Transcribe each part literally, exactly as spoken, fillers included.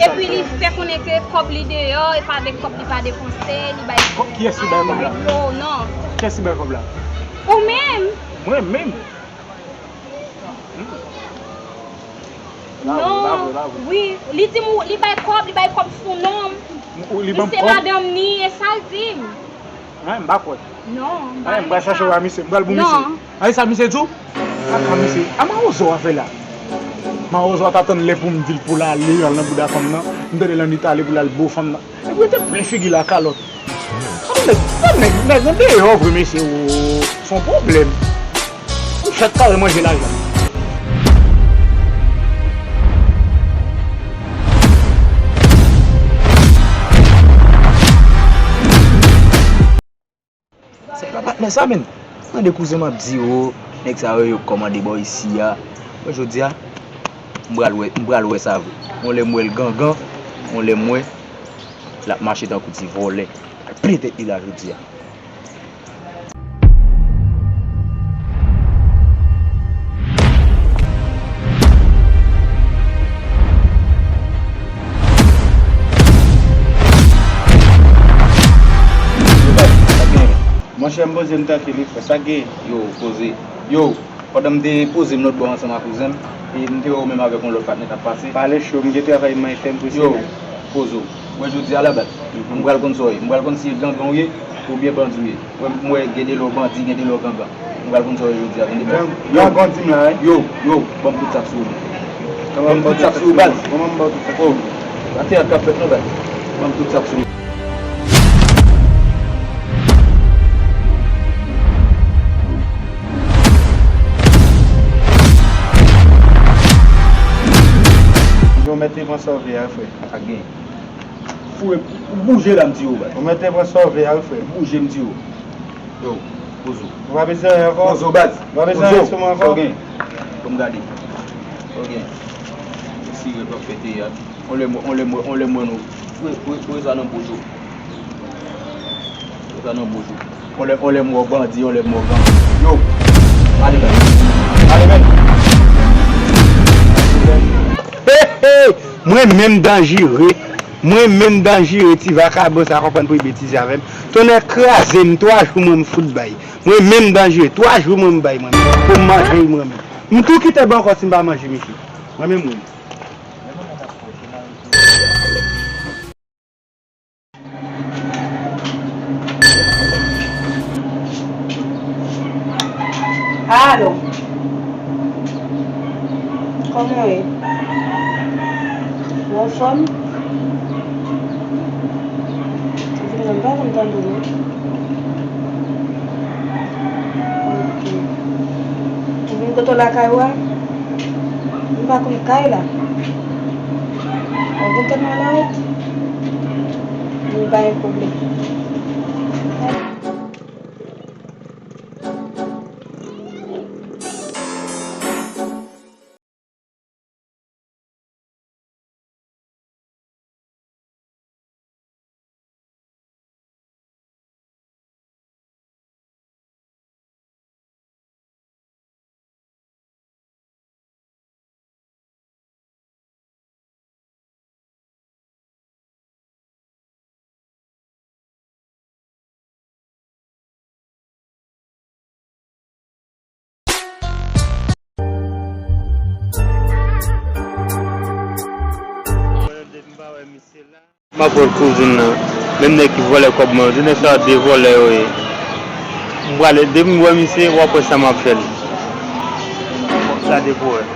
Epi li fè konnen ke kòb li deyò, e pa avèk kòb li pa depanse, li bay kòb. Kiyès ki bay kòb la? Non. Kiyès ki bay kòb la? Ou menm. Mwen menm? Non, wi, li di m li bay kòb, li bay kòb sou non m. Li se madanm ni, e sa l di m. Mwen, m pa kwè. Non, m pa. Mwen, m pral chache w a misye, m pral pou misye. Ay, sa misye di w? Kaka misye. A mawozo a fè la. Mawozo a t atann lè pou m di l pou l ale, al nan bouda fanm nan. M tande l annik ale pou l al bo fanm nan. Epi w te plen figi l a kalòt. Sa nèg, sa nèg, nèg nan deyò vre mesye o. Se yon pwoblèm. Ou fèk kare manje lajan. Se pa patnè sa menm. Tande kouzen m ap di yo, nèg sa yo, yo kòmande bò isi a. Mwen jodi a, m pral wè, m pral wè sa vre. Yon lè m wè l gangan, yon lè m wè l ap mache tankou ti vòlè. Al plen tèt li la jodi a. Monchè, m poze m trankil wi frè, sa k gen? Yo, poze. Yo, pandan m te poze m lòt bò ansanm ak kouzen m, e m te wè ou menm avèk yon lòt patnè k ap pase. Pale cho, m gen travay m fè m prese. Yo, poze w. Mwen jodi a la bat. M pral konn sa w ye. M pral konn si gangan w ye, oubyen bandi w ye. Mwen, mwen gen de lè w bandi, gen de lè w gangan. M pral konn sa w ye jodi a, tande byen. Yo, bandi m la, wi. Yo, yo, ban m tout sa k sou ou. Ban m tout sa k sou ou, baz. Kòman m ba w tout sa k sou ou? Oh, atè a k ap fèt non, baz. Ban m tout sa k sou ou. Yo mèt te pran sa w vle a, frè. Ak gen. Foure, ou bouje la, m di w, baz. Ou mèt te pran sa w vle a, wi, frè. Bouje, m di w. Yo, poze w. Ou pa bezwen anyen ankò? Poze w, baz. Ou pa bezwen anyen sou mwen ankò? Sa w gen? Ban m gade. Sa w gen? Sirèt w ap fete a. On lè m, on lè m, on lè m wè nou. Pre, pre, pre sa nan bouch ou. Pre sa nan bouch ou. On lè, on lè m wè w bandi, on lè m wè w gang. Yo! Ale, men! Ale, men! Hey, hey! Mwen menm danjire. Mwen menm danjire, ti vakabon sa konprann pou l betize avè m. Tonnè kraze m, twa jou mwen m fout bay. Mwen menm danjire, twa jou mwen m bay mwen menm. Pou m manje mwen menm. M tou kite bò ankò si m pa manje misye. Mwen menm, mwen menm. Alo. Kòman w ye? Ou anfòm? Ou vin la, m pa janm tande w non. Ok. Ou vin kote w lakay ou a? M pa konn kay la. Ou gen tèt mwen nan wout? Bon, pa gen pwoblèm. M ap wè kouzin nan. Menm nèg ki vòlè kòb mwen yo, di nèg sa yo de vòlè yo ye. M prale, depi m wè misye, w ap wè sa m ap fè l. Gade pou wè.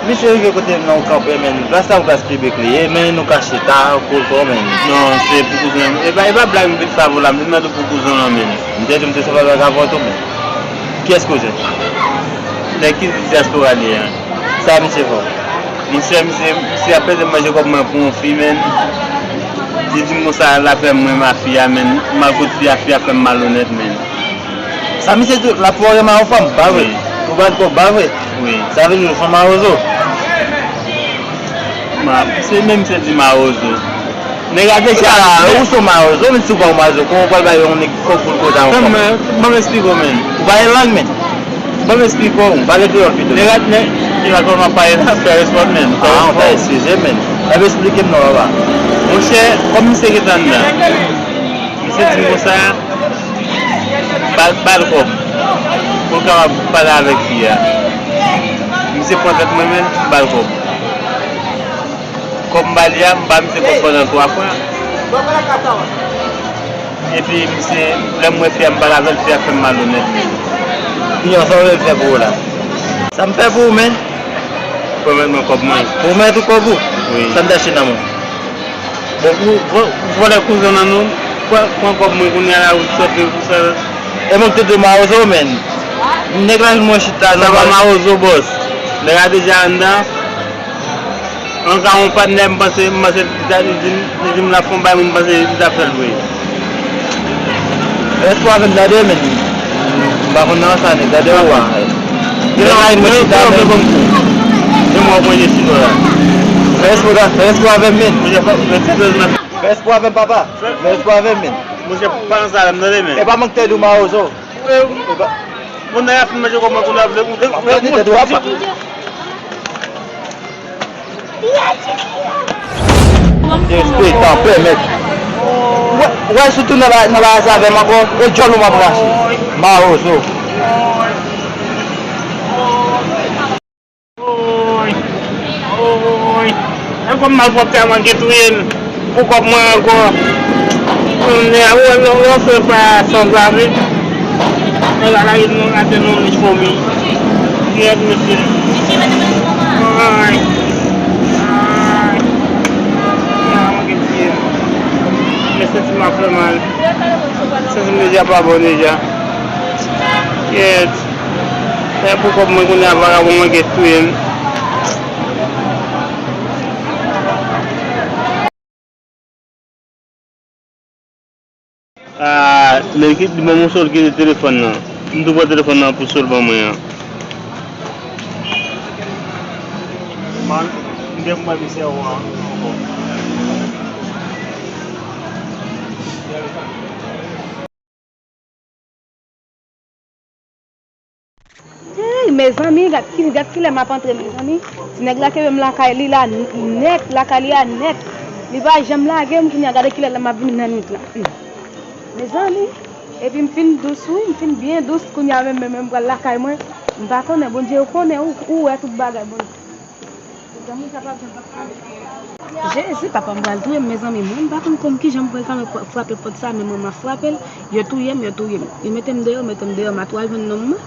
Misye rive kote m nan, ou kanpe, men plas la yon plas piblik li ye, men nou ka chita, kolko, men. Non, se pou kouzen an. E pa, e pa blag m vin fè avè w la, m vin mande w pou kouzen an, men. M te di w m te sanble avè w tou, men. Kiyès kouzen? Nèg ki di dyaspora li ye a. Sa misye fè w? Monchè, misye, misye ap peze manje kòb mwen pou yon fi, men. Li di m konsa, l ap fè m renmen a fi a, men. M al kot fi a, fi a fè m malonèt, men. Sa misye di, l ap fè w renmen a yon fanm, pa vre? Wi. Pou bal kòb, pa vre? Wi. Sa vle di w se yon mawozo? Ma, se menm misye di mawozo. Nèg la deja, ou se yon mawozo, men si w pa yon mawozo, kòman w pral bay yon nèg kòb pou l koze a yon fanm? Ban m, ban m esplike w, men. Ou pa gen lang, men. Ban m esplike w. Pale kreyòl pito. Nèg la, nèg, nèg la kòman pale la, fè respè w, men. Ah, ou ta eskize, men. Epi esplike m non, papa. Monchè, kòm misye gentan anndan, misye di m konsa, ba l, ba l kòb pou l kapab pale avèk fi a. Misye pran tèt mwen, men, ba l kòb. Kòb m ba li a, m ba misye kòb pandan twa fwa. Epi misye, lè m wè fi a, m pale avè l, fi a fè m malonèt. Kounya, sa w vle m fè pou ou la? Sa m fè pou ou, men? Pwomèt mwen kòb mwen. Pwomèt ou kòb ou? Wi. Sa m te achte nan men w? Bon, pou, pou, pou vòlè kouzen nan nou, pran, pran kòb mwen kounye a la, ou sòti pou sa. E mwen ki te di w mawozo, men. Nèg la jwenn mwen chita nan. Sa pa mawozo, bòs. Nèg la deja anndan. An ka yon patnè, m panse, m panse li ta, li di m, li di m l ap fè yon bagay, men m panse li ta fè l vre. Rès pou avè m, tande, men. M pa konn nan sa, nèg, tande ou a. Gen nan mwen chita, men. Gen mwen mwen chita la. Fè respè, fè respè avè m, men. Fè respè avè m, papa. Fè respè avè m, men. Monchè, pa nan sa la, m tande, men. E pa mwen ki te di w mawozo. Bon, nèg ap fin manje kòb mwen kounye a, vle, vle, vle. Derespektan, pèmèt. Wè, wè, si w tounen nan bagay sa avè m ankò, e djòl ou m ap rache. Mawozo. Woy, woy. E kòm malpwòpte a manke touye m pou kòb mwen ankò. Kounye a, ou wè, lè w fè pa sanzave. Nèg la lage nou atè nan nich fomi. Kiyès mesye? Ay. Ay. Nèg la manke touye m. Men santi m ap fè mal. Santi m deja pa bon deja. Kiyès? E pou kòb mwen kounye a, vakabon manke touye m. Ah, men ki, li ban m yon sòl ki te telefòn nan. M tou pran telefòn nan pou sòl ban mwen an. Man, m gen pou mwen misye a ankò. Hey, mezanmi, gad ki, gad kilè m ap antre, mezanmi. Ti nèg la kenbe m lakay li la nèt, lakay li a nèt. Li pa janm lage m, kounye a gade kilè m ap vini nan nwit la. Hmm. Mezanmi, epi m fin dous, wi, m fin byen dous, kounye a menm, menm, menm pral lakay mwen. M pa konnen, Bondye ou konnen, ou, ou wè tout bagay, Bondye. Jezi, papa m pral touye m, mezanmi. Mwen, m pa konn kòm kijan m pral frape pòt sa, men mwen, m ap frape l. Yo touye m, yo touye m. Yo mete m deyò, yo mete m deyò, m a twal jwenn nonm mwen.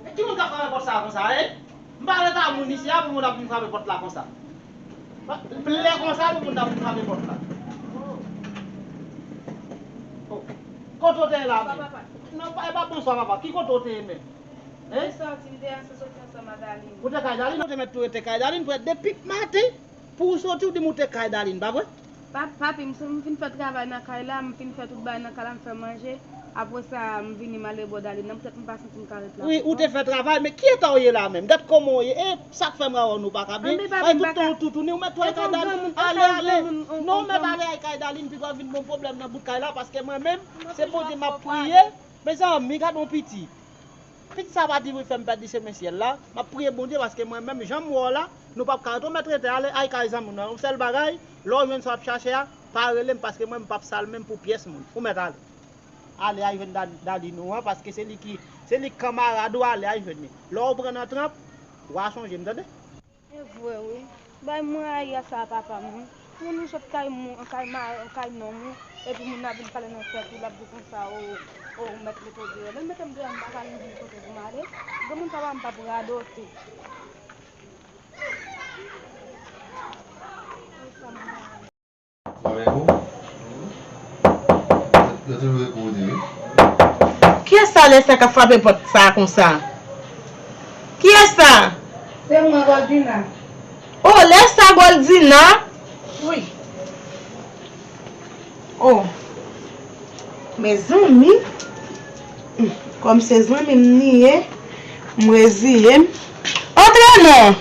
Men ki moun k ap frape pòt sa a konsa, en? M pa rete a moun isi a pou moun ap vin frape pòt la konsa. Lè konsa, tout moun t ap frape pòt la. Oh. Kote w te ye la menm? Non, pa, e pa bonswa, papa. Ki kote w te ye menm? Hein? Mwen sòti, m te ansanm, sòti ansanm a Darline. Ou te kay Darline? Ou te mèt tou rete kay Darline, prèt depi maten. Pou ou sòti, ou di m ou te kay Darline, pa vre? Pa, papi, m sou, m fin fè travay nan kay la, m fin fè tout bagay nan kay la, m fè manje. Apre sa, m vini, m ale bò Darline nan, poutèt m pa santi m ka ret la. Wi, ou te fè travay, men ki eta w ye la menm? Gad kòman w ye. E sa k fè m ka wè w nou pa ka byen? Ay, tout tan w toutouni, ou mèt tou al kay Darline. Ale, ale. Non, ou mèt ale al kay Darline, pi w vin bon pwoblèm nan bout kay la, paske mwen menm, se Bondye m ap priye. Mezanmi, gad on piti. Piti sa pa devre fè m pèdi semen syèl la. M ap priye Bondye paske mwen menm, jan m wè w la, nou p ap ka rete. Ou mèt rete, ale, al kay zanmi w nan. Yon sèl bagay, lè w jwenn sa w ap chache a, pa rele m paske mwen, m p ap sal men m pou pyès moun. Ou mèt ale. Ale, al jwenn Da-, Darline ou an, paske se li ki, se li k kanmarad ou, ale, al jwenn li. Lè w pran nan tranp, w a sonje m, tande? E vre wi. Bay mwen aya sa papa mwen. Moun ou sot kay moun, kay ma-, kay nonm ou. Epi moun nan vin pale nan tèt ou, l ap di konsa, o, o, ou mèt mete w deyò. Lè l mete m deyò, m pa ka vin kote pou m ale. Granmoun papa m p ap radote. Kiyès sa lè sa k ap frape pòt sa konsa? Kiyès sa? Se mwen, Goldina. O, lè sa, Goldina? Wi. O. Mezanmi. Kòm se zanmi m li ye, m reziye m. Antre non.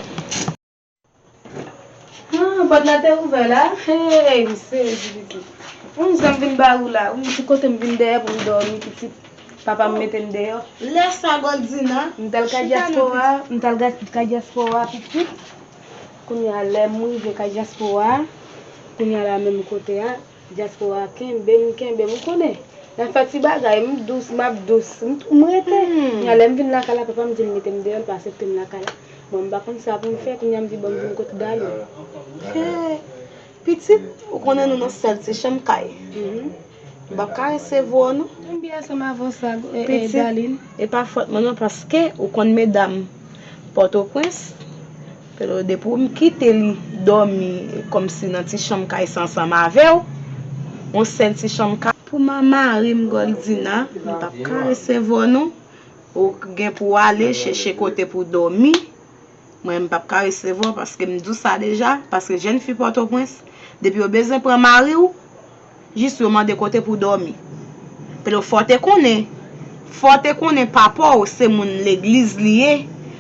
Ah, pòt la te ouvè la. Hey, m sezi pitit. Wi, m vin ba ou la. Wi, ti kote m vin dèyè pou m dòmi, pitit. Papa m mete m deyò. Lè sa, Goldina. M t al kay dyaspora, m t al ga-, kay dyaspora, pitit. Kounye a, lè m rive kay dyaspora, kounye a la menm kote a, dyaspora kenbe m, kenbe m, ou konnen. Lè m fè ti bagay, m dous, m ap dous, m, m rete. Hmm. Kounye a, lè m vin lakay la, papa m di l mete m deyò, l pa aksepte m lakay la. Bon, m pa konn sa pou m fè, kounye a m di bon, m vin kot Darline. Hey, pitit, ou konnen nou nan sèl ti chanm kay. Mhm. M p ap ka resevwa w non. Jan m byen ansanm avè w sa, e, e, Darline. E pa fòt mwen non, paske ou konn medam Pòtoprens, pero depi m kite li dòmi kòmsi nan ti chanm kay sa ansanm avè w, yon sèl ti chanm kay. Pou m a mari m, Goldina, m p ap ka resevwa w non. Ou gen pou w ale chèche kote pou w dòmi. Mwen, m p ap ka resevwa w paske m di w sa deja, paske jèn fi Pòtoprens, depi yo bezwen pran mari w, jis yo mande kote pou w dòmi. Pero fò w te konnen, fò w te konnen papa w se moun legliz li ye,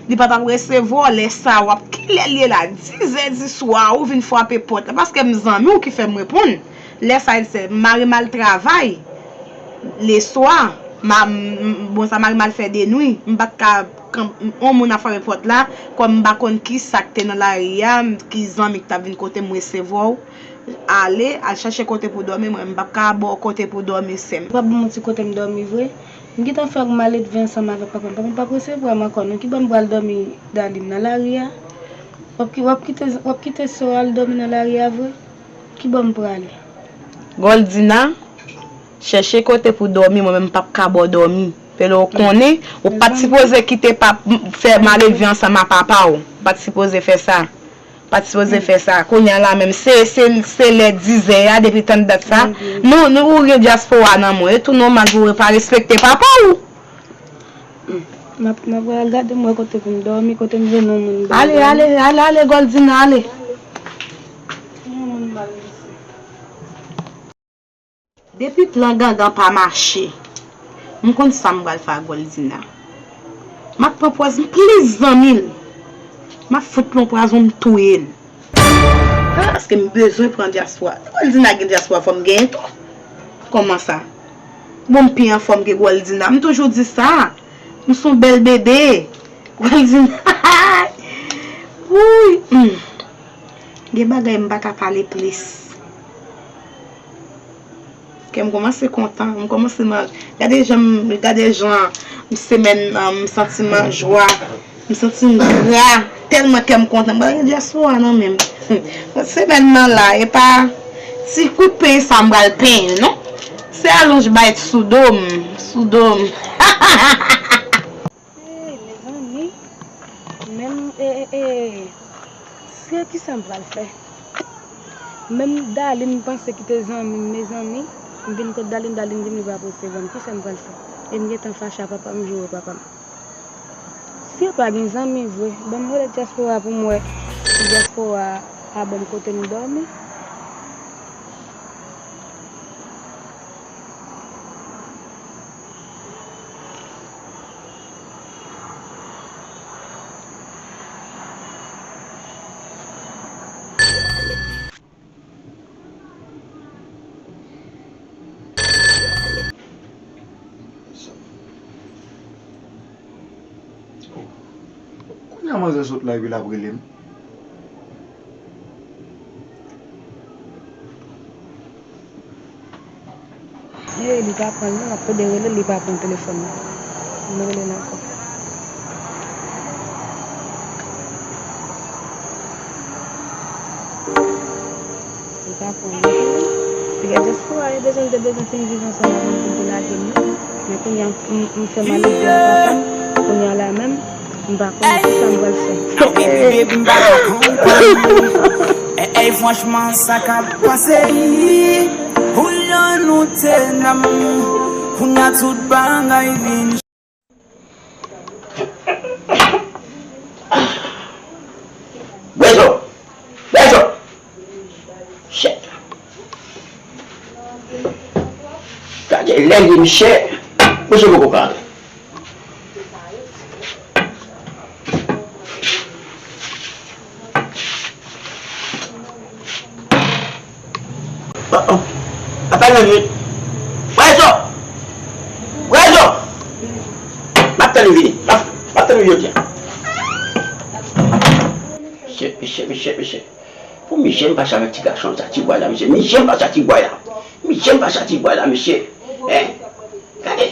li pa t ap resevwa w lè sa a, w ap, kilè l ye la, dizè di swa, ou vin frape pòt la, paske m zanmi w ki fè m reponn. Lè sa a, se mari m al travay. Leswa, ma, m, m, bon, sa mari m al fè de nwi. M pa t ka, kan, m, on moun ap frape pòt la, kòm m pa konn ki sa k te nan lari a, m, ki zanmi k t ap vin kote m resevwa w. Ale, al chache kote pou dòmi, mwen, m p ap ka ba w kote pou dòmi, sè m. Ou p ap ban m yon ti kote m dòmi vre? M gentan fè yon maledve ansanm avèk papa m. Papa m p ap resevwa m ankò, non. Kibò m pral dòmi, Darline, nan lari a? W ap ki-, w ap kite, w ap kite sè w al dòmi nan lari a vre? Kibò m prale? Goldina, chèche kote pou dòmi, mwen menm m p ap ka ba w dòmi. Pero w konnen, ou pa t sipoze kite pap, fè maledve ansanm a papa w. Ou pa t sipoze fè sa. Ou pa t sipoze fè sa. Kounye a la menm, se, se, se lè dizè a, depi tann dat sa. Nou, nou, ou gen dyaspora nan men w. E tou nòmal pou w pa respekte papa w. M ap, m ap al gade m wè kote pou m dòmi, kote m jwenn yon moun ba m dòmi. Ale, ale, ale, ale, Goldina, ale. Yon moun ba m dòmi. Depi plan gangan pa mache, m konn sa m pral fè a Goldina. M ap pran pwazon plis zanmi l. M ap fout li yon pwazon, m touye l. Paske m bezwen pran dyaspora. Goldina gen dyaspora, fò m genyen tou. Kòman sa? Bon, m pi anfòm ke Goldina. M toujou di sa. M se yon bèl bebe. Goldina. Wouy. Hmm. Gen bagay m pa ka pale plis. Kè m kòmanse kontan, m kòmanse man-, gade jan m, gade jan m semèn nan, m santi m an jwa, m santi m gra, tèlman kè m kontan. M pa gen dyaspora nan men m. Semèn nan la, e pa ti kout penyen sa m pral penyen, non. Se alonj bay sou do m, sou do m. Hey, mezanmi, menm, e, e, e, se kisa m pral fè? Menm Darline m panse ki te zanmi m, mezanmi, m vin kot Darline, Darline di m li p ap resevwa m, kisa m pral fè? E m gentan fache a papa m, joure papa m. Si yo pa gen zanmi vre, ban m rele dyaspora pou m wè si dyaspora a ban m kote m dòmi. Kounye a manzè sot la epi l ap rele m. Ey, li pa pran l non, m ap plede rele l, li pa pran telefòn nan. M rele l ankò. Li pa pran l. Dyaspora yo bezwen, m te bezwen fin viv ansanm avè m pou l te lage m nan. Men kounye a, m, m fè malèv pou m pa fè m. Kounye a la menm, m pa konnen kisa m pral fè. Ey, ey, franchman, sa k ap pase? Ou lan nou te nan m. Kounye a tout bagay vin. Bwè dlo! Bwè dlo! Shit! Gade lè li, mesye. Mesye poko pale. Oh, oh. Apa nan vin? Bwè dlo! Bwè dlo! M ap tann li vini. M ap, m ap tann li jodi a. Mesye, mesye, mesye, mesye. Pou misye m pa sa avèk ti gason sa, ti bway la, mesye. Misye m pa sa, ti bway la. Misye m pa sa, ti bway la, mesye. Hein? Gade.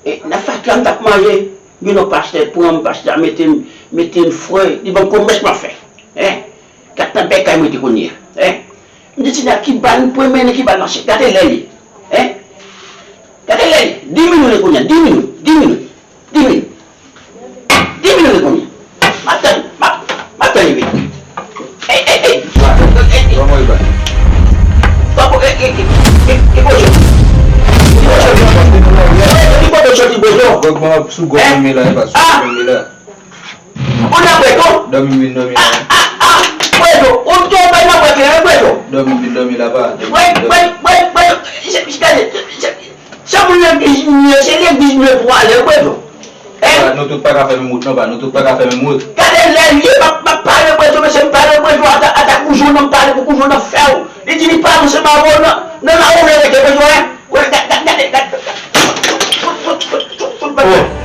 E, nan fatra m t ap manje. Gen yon pastè pran m, pastè a mete m, mete m fre, li ban m komès m ap fè. Hein? Gad nan bèkay mwen te kounye a. Hein? M di, "Tina, ki bal m pran, men ki bal mache?" Gade lè li. Hein? Gade lè li. Di minit kounye a, di minit, di minit, di minit. Di minit kounye a. M ap tann, m ap, m ap tann li vini. Ey, ey, ey. Kòman e bay? Kòman, e, e, e, e, e, kote? E, kote? E, kote soti, Bozo? Gòg mwen ap sou gòg mwen la, e pa sou gòg mwen la. Ou nan Bwè dlo? Dòmi vin dòmi la. Ah, ah, ah, Bwè dlo. Ou tou bay nan Bwè dlo, Bwè dlo. Dòmi vin dòmi la, pa. Bwè, Bwè, Bwè, Bwè dlo. Se, se, gade, se, se moun legliz nou ye, se legliz nou ye pou ale, Bwè dlo. Hein? Pa, nou tout pa ka fè menm wout, non, pa. Nou tout pa ka fè menm wout. Gade lè l ye, m ap, m ap pale Bwè dlo, mesye, m pale Bwè dlo, ata, ata Kouzo nan, m pale pou Kouzo nan fè w. Li di li pa ranse mawo nan, nan la ou rete Bwè dlo, hein? Wè, gade, gade, gade, gade. Fout, fout, fout, fout, fout, fout, fout.